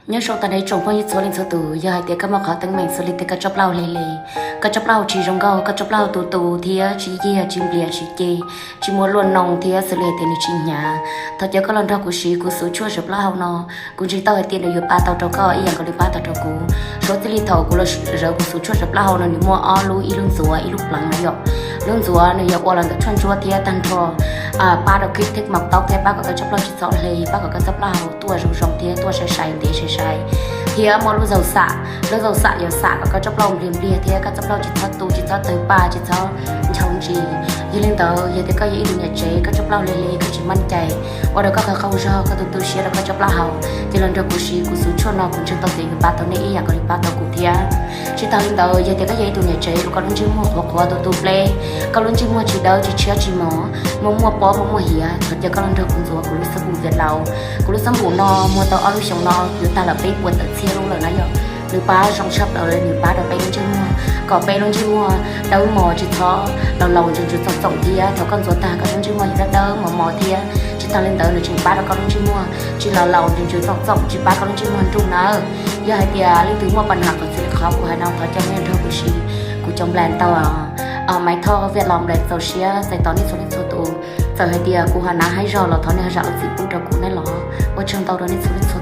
Nyob zoo tag nrho tsoom phooj ywg txhua leej txhua tus, yog hais tias koj muaj qhov teeb meem xws li tias koj tsob plaub hau hle hle, koj tsob plaub hau tsis zoo nkauj, koj tsob plaub hau tu tu thiab tsis yiag tsis npliag tsis ce, tsis muaj luaj noo thiab xws li hais tias nws tsis hnyav, thov caw koj los nrog kuv siv kuv xuv tshuaj sawv plaub hau no. Kuv ntseeg tau hais tias nws yuav pab tau rau koj ib yam nkaus li pab tau rau kuv. Suav txij li thaum kuv los sawv kuv xuv tshuaj sawv plaub hau no nws muaj ob lub, ib lub ntxuav ib lub pleev no yom. Lub ntxuav nws yog ua los ntawm tshuaj ntsuab thiab tag nrho pab rau kib thej maum taub thiab pab kom koj tsob plaub tsis txhob hle, pab kom koj tsob plaub hau tuaj zoo zoo thiab tuaj sai sai ntev sai sai. Thiab muaj lub zaug xam, lub zaug xam yog xam kom koj tsob plaub npliag npliag thiab koj tsob plaub tsis txhob tu tsis txhob tawg paj tsis txhob ntshaus ntsis. Yog li ntawd yog tias koj yog ib tug niam tsev koj tsob plaub hle hle koj tsis maj cai, ua rau koj qaug qaug zog koj tu tu siab rau koj tsob plaub hau, ces los nrog kuv siv kuv xuv tshuaj no kuv ntseeg tau tias yuav pab tau nej ib yam nkaus li pab tau kuv thiab. Tsis tas li ntawd yog tias koj yog ib tug niam tsev uas koj lub ntsej muag qhuav qhuav tu tu pleb, koj lub ntsej muag tsis dawb tsis tshiab tsis mos, muaj muaj pob muaj muaj hiav, thov caw koj los nrog kuv ntxuav kuv lub xab npum Việt Lầu. Kuv lub xab npum no muaj tau ob lub xyoo no yuav tag lawm peb puas tawm txhiab lub lawm na yom. Nws pab zoo tshaj plaws li, nws pab rau peb lub ntsej muag kom peb lub ntsej muag dawb mos tsis txhob laus laus ntsuag ntsuag txoom txoom thiab thaum koj ntxuav tag koj lub ntsej muag yuav dawb dawb mos mos thiab. Tsis tas li ntawd nws tseem pab rau koj lub ntsej muag tsis laus laus ntsuag ntsuag txoom txoom, tsis pab koj lub ntsej muag nruj nawb. Yog hais tias leej twg muaj pab nag qhov txwv li qhov kuv hais no thov caw nej nrog kuv siv kuv cov nplas tau Maiv Thoj Viaj Los nplas txaus siab txais tos nej txhua leej txhua tus. Txawm hais tias kuv ho hnav haib zog los thov nej ho zam lub txim pub rau kuv nej los. Ua tsaug ntau rau nej txhua leej txhua